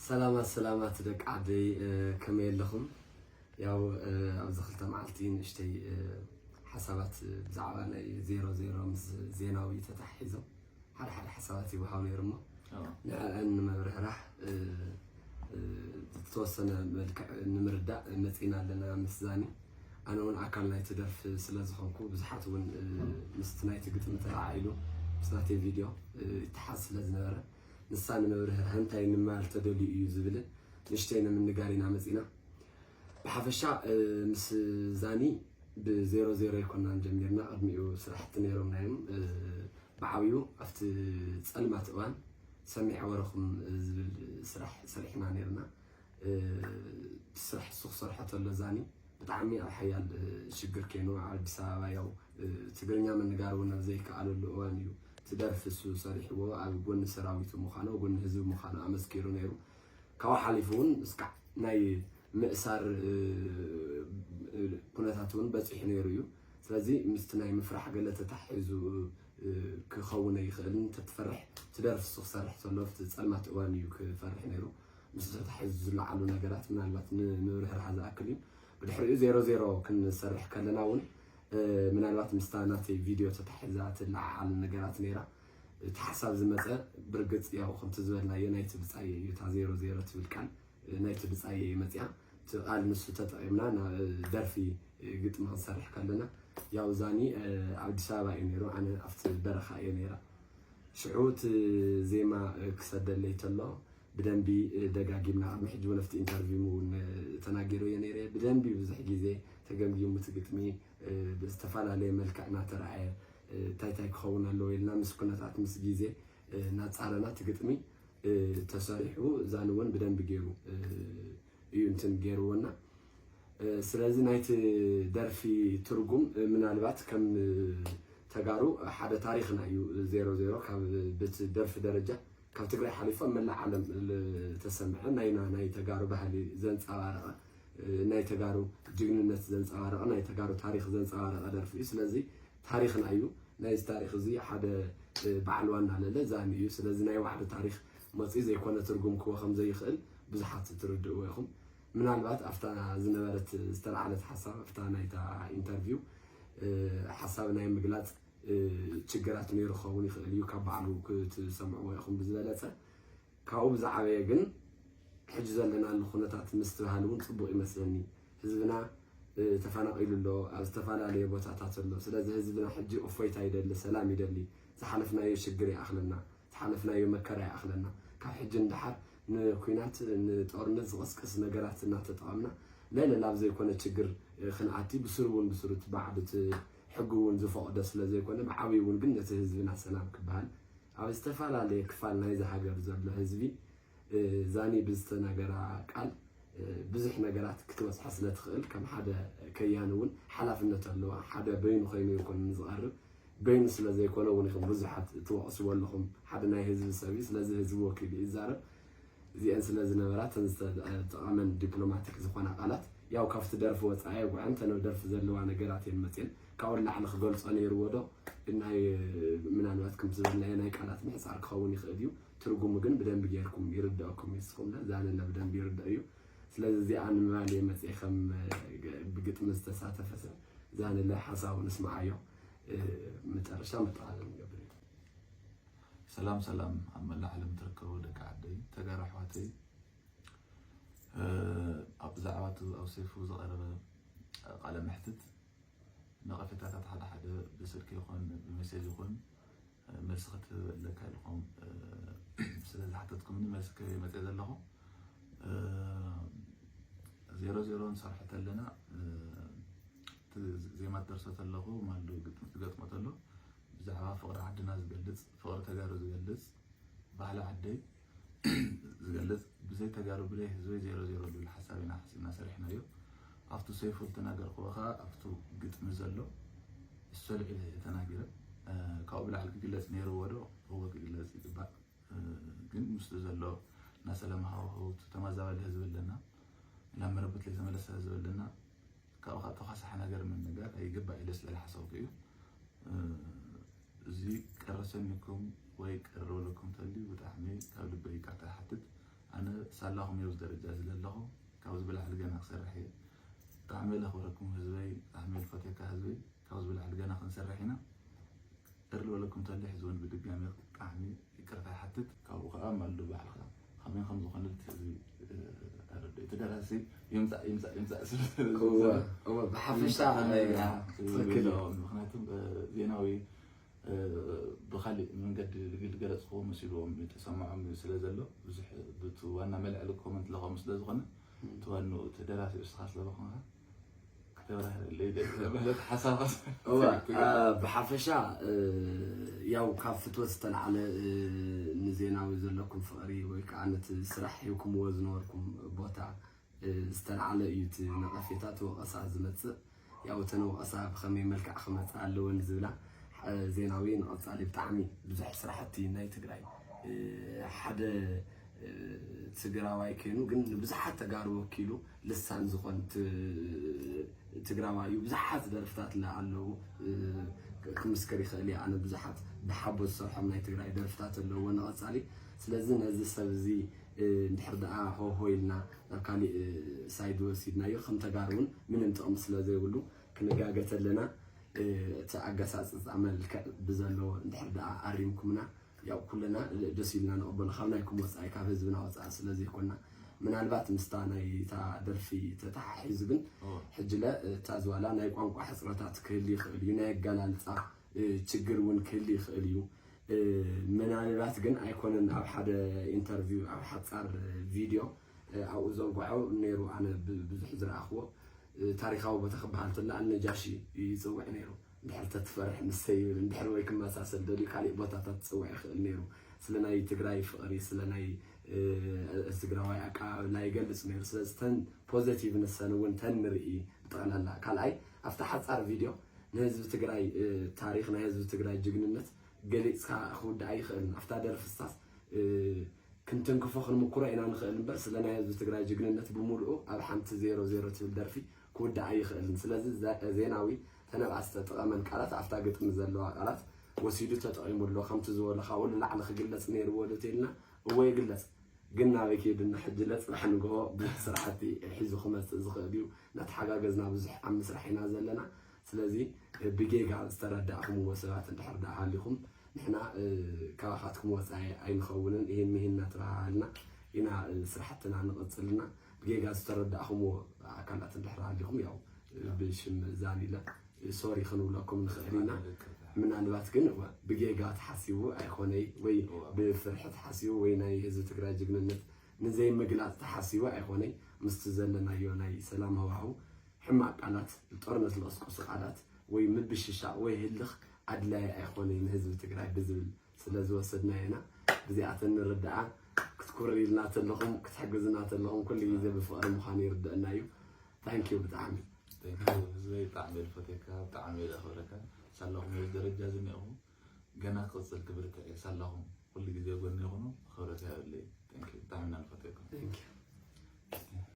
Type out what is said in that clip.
ሰላማት ሰላማት ደቂ ዓደይ፣ እ፣ ከመይ ኣለኹም? ያው፣ እ፣ ኣብዚ ክልተ መዓልቲ ንእሽተይ፣ እ፣ ሓሳባት፣ እ፣ ብዛዕባ ናይ ዜሮ ዜሮ ምስ ዜናዊ ተታሒዞም ሓደ ሓደ ሓሳባት ይወሃብ ነይሩ እሞ፣ ኣዎ። ንዕአን ንምብርህራህ፣ እ፣ እ፣ ዝተወሰነ መልክዕ ንምርዳእ መጺና ኣለና ምስ ዛኒ። ኣነ እውን ኣካል ናይቲ ደርፊ ስለ ዝኾንኩ፣ ብዙሓት እውን፣ እ፣ ምስቲ ናይቲ ግጥሚ ተለዓዒሉ፣ ምስ ናተይ ቪድዮ፣ እ፣ ይተሓዝ ስለ ዝነበረ፣ ንሳ ንምብርህራህ እንታይ ንምባል ተደልዩ እዩ ዝብልን ንእሽተይ ንምንጋር ኢና መጺና። ብሓፈሻ፣ እ፣ ምስ ዛኒ ብዜሮ ዜሮ ኣይኮናን ጀሚርና፣ ቅድሚኡ ስራሕቲ ነይሮምና እዮም። እ፣ ብዓብዩ ኣብቲ ጸልማት እዋን ሰሚዐ ወረኹም ዝብል ስራሕ ሰሪሕና ነይርና። እ፣ ስራሕ እሱ ክሰርሖ ተሎ ዛኒ ብጣዕሚ ኣብ ሓያል፣ እ፣ ሽግር ኮይኑ ኣብ ኣዲስ ኣበባ ያው፣ እ፣ ትግርኛ ምንጋር እውን ኣብ ዘይከኣለሉ እዋን እዩ እቲ ደርፊ እሱ ሰሪሕዎ ኣብ ጎኒ ሰራዊቱ ምዃኑ፣ ኣብ ጎኒ ህዝቢ ምዃኑ ኣመስኪሩ ነይሩ። ካብኡ ሓሊፉ እውን እስካዕ ናይ ምእሳር፣ እ፣ እ፣ ኩነታት እውን በፂሑ ነይሩ እዩ። ስለዚ ምስቲ ናይ ምፍራሕ ገለ ተታሒዙ፣ እ፣ ክኸውን ኣይኽእልን። እንተትፈርሕ እቲ ደርፊ እሱ ክሰርሕ ተሎ ኣብቲ ጸልማት እዋን እዩ ክፈርሕ ነይሩ። ምስ ተታሒዙ ዝለዓሉ ነገራት ምናልባት ንምብርህራህ ዝኣክል እዩ። ብድሕሪኡ ዜሮ ዜሮ ክንሰርሕ ከለና እውን፣ እ፣ ምናልባት ምስታ ናተይ ቪድዮ ተታሒዛ ትለዓዓል ነገራት ነይራ። እቲ ሓሳብ ዝመጸ ብርግጽ ያው ከምቲ ዝበልናዮ ናይቲ ብጻይ እዩ፣ እታ ዜሮ ዜሮ ትብል ቃል፣ እ፣ ናይቲ ብጻይ እየ መጽያ። እቲ ቃል ንሱ ተጠቒምና ናብ ደርፊ፣ እ፣ ግጥሚ ክንሰርሕ ከለና ያው ዛኒ፣ እ፣ ኣብ ኣዲስ ኣበባ እዩ ነይሩ፣ ኣነ ኣብቲ በረኻ እየ ነይራ። ሽዑ እቲ ዜማ፣ እ፣ ክሰደለይ ተሎ ብደንቢ፣ እ፣ ደጋጊምና፣ ቅድሚ ሕጂ እውን ኣብቲ ኢንተርቪው እውን፣ እ፣ ተናጊረዮ ነይረ። ብደንቢ ብዙሕ ግዜ ተገምጊሙ እቲ ግጥሚ፣ እ፣ ብዝተፈላለየ መልክዕ እናተረኣየ፣ እ፣ እንታይ እንታይ ክኸውን ኣለዎ ኢልና ምስ ኩነታት ምስ ግዜ፣ እ፣ እናጻረና እቲ ግጥሚ፣ እ፣ ተሰሪሑ ዛኒ እውን ብደንቢ ገይሩ፣ እ፣ እዩ እንትን ገይርዎና። እ፣ ስለዚ ናይቲ ደርፊ ትርጉም፣ እ፣ ምናልባት ከም፣ እ፣ ተጋሩ ሓደ ታሪኽና እዩ። ዜሮ ዜሮ ካብ ብቲ ደርፊ ደረጃ ካብ ትግራይ ሓሊፉ ኣብ መላእ ዓለም ዝተሰምዐ ናይና ናይ ተጋሩ ባህሊ ዘንጸባረቐ፣ እ፣ ናይ ተጋሩ ጅግንነት ዘንጸባረቐ፣ ናይ ተጋሩ ታሪኽ ዘንጸባረቐ ደርፊ እዩ። ስለዚ ታሪኽና እዩ። ናይዚ ታሪኽ እዚ ሓደ፣ እ፣ በዓል ዋና ለለ ዛኒ እዩ። ስለዚ ናይ ባዕሉ ታሪኽ መፂኡ ዘይኮነ ትርጉም ክህቦ ከም ዘይኽእል ብዙሓት ትርድእዎ ኢኹም። ምናልባት ኣብታ ዝነበረት ዝተለዓለት ሓሳብ፣ ኣብታ ናይታ ኢንተርቪው፣ እ፣ ሓሳብ ናይ ምግላፅ፣ እ፣ ችግራት ነይሩ ክኸውን ይኽእል እዩ፣ ካብ ባዕሉ ክትሰምዕዎ ኢኹም ብዝበለፀ። ካብኡ ብዝዓበየ ግን ሕጂ ዘለናሉ ኩነታት ምስትብሃል እውን ፅቡቕ ይመስለኒ። ህዝብና፣ እ፣ ተፈናቒሉ ኣሎ፣ ኣብ ዝተፈላለየ ቦታታት ኣሎ። ስለዚ ህዝብና ሕጂ እፎይታ ይደሊ፣ ሰላም ይደሊ። ዝሓለፍናዮ ሽግር ይኣኽለና፣ ዝሓለፍናዮ መከራ ይኣኽለና። ካብ ሕጂ ንደሓር ንኲናት፣ ንጦርነት ዝቕስቅስ ነገራት እናተጠቐምና ለለ ላብ ዘይኮነ ችግር፣ እ፣ ክንኣቲ ብስሩ እውን ብስሩ እቲ ባዕሉ እቲ ሕጊ እውን ዝፈቕዶ ስለ ዘይኮነ ብዓብዩ እውን ግን ነቲ ህዝብና ሰላም ክበሃል ኣብ ዝተፈላለየ ክፋል ናይዚ ሃገር ዘሎ ህዝቢ፣ እ፣ ዛኒ ብዝተናገራ ቃል፣ እ፣ ብዙሕ ነገራት ክትበፅሖ ስለ ትኽእል፣ ከም ሓደ ከያኒ እውን ሓላፍነት ኣለዋ። ሓደ በይኑ ኮይኑ ይኮን ዝቐርብ፣ በይኑ ስለ ዘይኮነ እውን ኢኹም ብዙሓት ትወቕስዎ ኣለኹም። ሓደ ናይ ህዝቢ ሰብ እዩ፣ ስለዚ ህዝቢ ወኪሉ ይዛረብ። እዚአን ስለ ዝነበራ፣ እተን ዝተጠቐመን ዲፕሎማቲክ ዝኾና ቃላት፣ ያው ካብቲ ደርፊ ወፃኢ ኣይጉዐን፣ እተን ኣብ ደርፊ ዘለዋ ነገራት እየን መፅየን። ካብኡ ንላዕሊ ክገልፆ ነይርዎ ዶ? ናይ ምናልባት ከምቲ ዝበልናዮ ናይ ቃላት ምሕፃር ክኸውን ይኽእል እዩ። ትርጉሙ ግን ብደንቢ ጌርኩም ይርድአኩም እዩ። ንስኹም ለ ዛንለ ብደንቢ ይርድእ እዩ። ስለዚ እዚኣ ንምባል እየ መፅየ፣ ከም፣ እ፣ ብግጥሚ ዝተሳተፈ ሰብ ዛንለ ሓሳቡ ንስምዓዮ። እ፣ መጨረሻ መጠቓለል ንገብር እዩ። ሰላም ሰላም፣ ኣብ መላእ ዓለም ትርከቡ ደቂ ዓደይ ተጋሩ ኣሕዋተይ፣ እ፣ ኣብ ብዛዕባ እቲ ኣብ ሰይፉ ዝቐረበ ቃለ መሕትት ነቐፌታታት ሓደ ሓደ ብስልኪ ይኹን ብሜሴጅ ይኹን መልሲ ክትህበለካ ኢልኩም ስለ ዝሓተትኩምኒ መልሲ ክህብ መፅየ ዘለኹ። እ፣ ዜሮ ዜሮ ንሰርሖ ተለና፣ እ፣ እቲ ዜማ ትደርሶ ተለኹ ማሉ ግጥሚ ትገጥሞ ተሎ ብዛዕባ ፍቕሪ ዓድና ዝገልፅ፣ ፍቕሪ ተጋሩ ዝገልፅ፣ ባህሊ ዓደይ ዝገልፅ፣ ብዘይ ተጋሩ ብዘይ ህዝበይ ዜሮ ዜሮ ዝብል ሓሳብ ኢና ሓሲብና ሰሪሕናዮ። ኣብቱ ሰይፉ ዝተናገርክዎ ከዓ ኣብቱ ግጥሚ ዘሎ እሱ ኣልዒለ እየ ተናጊረ። እ፣ ካብኡ ብላዕሊ ክግለፅ ነይርዎ ዶ? እወ ክግለፅ ይግባእ። እ፣ ግን ምስኡ ዘሎ ናይ ሰላም ሃዋህው፣ ተመዛባሊ ህዝቢ ኣለና፣ ናብ መረበቱ ዘይተመለሰ ህዝቢ ኣለና። ካብኡ ከዓ ተኳሳሒ ነገር ምንጋር ኣይግባእ ኢለ ስለ ዝሓሰብኩ እዩ። እ፣ እዚ ቅር ተሰኒኩም ወይ ቅር ዝበለኩም ተልዩ ብጣዕሚ ካብ ልበይ ይቅርታ ይሓትት። ኣነ ሳላኹም እየ ኣብዚ ደረጃ እዚ ዘለኹ። ካብዚ ብላዕሊ ገና ክሰርሕ እየ። ብጣዕሚ እየ ለኽብረኩም ህዝበይ፣ ብጣዕሚ እየ ልፈትየካ ህዝበይ። ካብዚ ብላዕሊ ገና ክንሰርሕ ኢና። ቅር ዝበለኩም እንተሎ ሕዚ እውን ብድጋሚ ብጣዕሚ ይቅርታ ይሓትት። ካብኡ ከዓ ማልዶ ባዕልኻ ከመይ ከም ዝኾነ እቲ ህዝቢ፣ እ፣ ኣረድእ። እቲ ደራሲ ይምፃእ፣ ይምፃእ፣ ይምፃእ ስለ እወ፣ እወ፣ ብሓፈሻ፣ ይምፃእ፣ እ፣ ያ፣ ትኽክል እዩ። ምክንያቱ፣ እ፣ ዜናዊ፣ እ፣ ብኻሊእ መንገዲ ዝገለፅክዎ መሲልዎም ተሰማዖም ስለ ዘሎ ብዙሕ ብቲ ዋና መልዕሊ ኮመንት ለኸሙ ስለ ዝኾነ እቲ ዋንኡ እቲ ደራሲ እስኻ ስለ ዝኾንካ ከተብራህረለይ ደሊ ማለት ሓሳብካ እወ፣ እ፣ ብሓፈሻ፣ እ፣ ያው ካብ ፍትወት ዝተላዕለ፣ እ፣ ንዜናዊ ዘለኩም ፍቕሪ ወይ ከዓ ነቲ ስራሕ ሂብኩምዎ ዝነበርኩም ቦታ፣ እ፣ ዝተላዕለ እዩ እቲ ነቐፌታ፣ እቲ ወቐሳ ዝመጽእ። ያው እተን ወቐሳ ብኸመይ መልክዕ ክመጽእ ኣለወን ዝብላ፣ እ፣ ዜናዊ ንቐጻሊ ብጣዕሚ ብዙሕ ስራሕቲ ናይ ትግራይ፣ እ፣ ሓደ፣ እ፣ ትግራዋይ ኮይኑ ግን ንብዙሓት ተጋሩ ወኪሉ ልሳን ዝኾን ት-፣ ትግራዋይ እዩ። ብዙሓት ደርፍታት ለ ኣለዉ፣ እ፣ ክ-፣ ክምስክር ይኽእል እየ። ኣነ ብዙሓት ብሓቦ ዝሰርሖም ናይ ትግራይ ደርፍታት ኣለዎ ንቐጻሊ። ስለዚ ነዚ ሰብ እዚ፣ እ፣ እንድሕር ደኣ ሆሆ ኢልና ናብ ካሊእ፣ እ፣ ሳይድ ወሲድናዮ ከም ተጋሩ እውን ምንም ጥቕሚ ስለ ዘይብሉ ክንጋገ ተለና፣ እ፣ እቲ ኣገሳጽጻ መልክዕ ብዘለዎ እንድሕር ደኣ ኣሪምኩምና ያው ኩልና ደስ ኢልና ንቕበሎ፣ ካብ ናይኩም ወፃኢ፣ ካብ ህዝብና ወፃኢ ስለ ዘይኮና። ምናልባት ምስታ ናይታ ደርፊ ተተሓሒዙ ግን እወ። ሕጂ ለ እታ ዝዋላ ናይ ቋንቋ ሕፅረታት ክህል ይኽእል እዩ፣ ናይ ኣገላልፃ፣ እ፣ ችግር እውን ክህል ይኽእል እዩ። እ፣ ምናልባት ግን ኣይኮነን ኣብ ሓደ ኢንተርቪው፣ ኣብ ሓፃር ቪድዮ፣ እ፣ ኣብኡ ዘውግዖ ነይሩ፣ ኣነ ብ-፣ ብዙሕ ዝረኣኽዎ፣ እ፣ ታሪኻዊ ቦታ ክበሃል ተሎ ኣልነጃሺ ይፅውዕ ነይሩ። እንድሕር ተትፈርሕ ንሰይ ይብል፣ እንድሕር ወይ ክመሳሰል ደልዩ ካሊእ ቦታታት ክፅውዕ ይኽእል ነይሩ። ስለ ናይ ትግራይ ፍቕሪ፣ ስለ ናይ፣ እ፣ እዚ ትግራዋይ ኣቀባብላ ይገልፅ ነይሩ። ስለዚ ተን ፖዘቲቭ ንሰን እውን ተን ንርኢ ብጠቕላላ። ካልኣይ ኣብታ ሓፃር ቪድዮ ንህዝቢ ትግራይ፣ እ፣ ታሪኽ ናይ ህዝቢ ትግራይ ጅግንነት ገሊፅካ ክውዳእ ኣይኽእልን። ኣብታ ደርፊ ስታስ፣ እ፣ ክንትንክፎ ክንምክሮ ኢና ንኽእል እምበር ስለ ናይ ህዝቢ ትግራይ ጅግንነት ብምሉኡ ኣብ ሓንቲ ዜሮ ዜሮ ትብል ደርፊ ክውዳእ ኣይኽእልን። ስለዚ ዘ-፣ ዜናዊ ተነብኣ ዝተጠቐመን ቃላት ኣብታ ግጥሚ ዘለዋ ቃላት ወሲዱ ተጠቒሙ ኣሎ። ከምቲ ዝበሎ ካብኡ ንላዕሊ ክግለፅ ነይርዎ ዶ ተይልና? እወ ይግለፅ። ግን ናበይ ከይድና ሕጂ ለ ፅባሕ ንግሆ ብዙሕ ስራሕቲ ሒዙ ክመፅእ ዝኽእል እዩ። እናተሓጋገዝና ብዙሕ ኣብ ምስራሕ ኢና ዘለና። ስለዚ ብጌጋ ዝተረዳእኹምዎ ሰባት እንድሕር ደኣ ሃሊኹም ንሕና፣ እ፣ ካባኻትኩም ወፃኢ ኣይንኸውንን። ይህን ምሂን እናተባሃሃልና ኢና፣ እ፣ ስራሕትና ንቕፅልና። ብጌጋ ዝተረዳእኹምዎ ኣካላት እንድሕር ሃሊኹም ያው፣ እ፣ ብሽም ዛሊለ ሶሪ ክንብለኩም ንኽእል ኢና። ምናልባት ግን እወ፣ ብጌጋ ተሓሲቡ ኣይኮነይ ወይ እወ። ብፍርሒ ተሓሲቡ ወይ ናይ ህዝቢ ትግራይ ጅግንነት ንዘይምግላፅ ተሓሲቡ ኣይኮነይ። ምስቲ ዘለናዮ ናይ ሰላም ሃዋሁ ሕማቕ ቃላት፣ ጦርነት ዝቐስቀሱ ቃላት ወይ ምብሽሻቕ ወይ ህልኽ ኣድላይ ኣይኮነይ ንህዝቢ ትግራይ ብዝብል ስለ ዝወሰድናዮ ኢና። ብዚኣተን ንርድኣ። ክትኩርልና ተለኹም፣ ክትሕግዝና ተለኹም ኩሉ ግዜ ብፍቕሪ ምዃኑ ይርድአና እዩ። ታንኪዩ ብጣዕሚ። Thank you ህዝበይ፣ ብጣዕሚ እየ ዝፈትየካ፣ ብጣዕሚ እየ ዘኽብረካ። ሳላኹም ኣብዚ ደረጃ እዚ እኒኦኹም፣ ገና ክቕፅል ክብርትዕ እየ። ሳላኹም ኩሉ ግዜ ጎኒ ይኹኑ፣ ክብረት ይሃበለይ። Thank you፣ ብጣዕሚ ኢና ንፈትየኩም። Thank you።